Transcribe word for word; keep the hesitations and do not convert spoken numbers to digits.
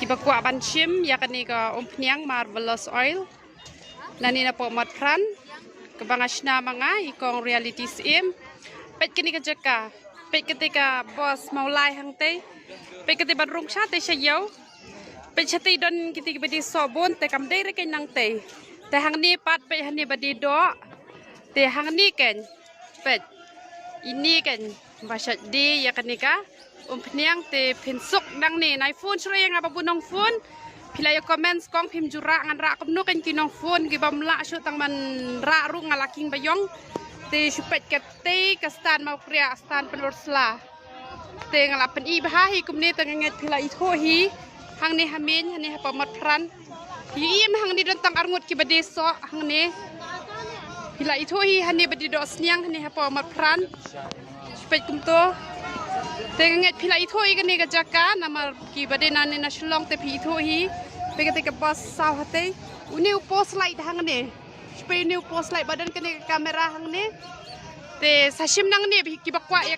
Ba kwah ban shim ïa kane ka umphniang marvelous oil. Nangne na Pop Mat Pran. Kaba nga shna ma nga i kong Reality Syiem. Peit kane ka jaka. Peit kata ka bos Mawlai hangtei. Peit kata ban rung shatei sha ïew. Peit shatei don kata kiba dei sohbun te kam dei re kane nangtei. Te hangne pat peit hangne ba dei doh. Te hangne kane. Peit. Ine kane ba shait dei ïa kane ka umphniang te phin suk nangne. Nai phone shuh ïa nga ba bun nongphone. Phi la ïa comment kong phim ju rah, ngan rah kumno kane ki nongphone kiba ym lah shuh tang ban rah ruh nga la king ba ïong. Te shu peit katei ka stand Mawkriah, stand Pynursla. Te nga la pyni bha hi kumne te nga ngeit phi la ithuh hi. Hangne ha Meiñ, hangne ha Pop Mat Pran. Phi im hangne don tang arngut kiba dei soh hangne. Phi la ithuh hi hangne ba dei doh sniang hangne ha Pop Mat Pran. Peit kumto. Te nga ngeit phi la ithuh hi kane ka jaka namar kiba dei nangne na Shillong te phi ithuh hi. Peit kata ka bos saw hatei. Une u post light hangne. Peit une u post light ba don kane ka camera hangne. Te sa shim nangne kiba kwah ïa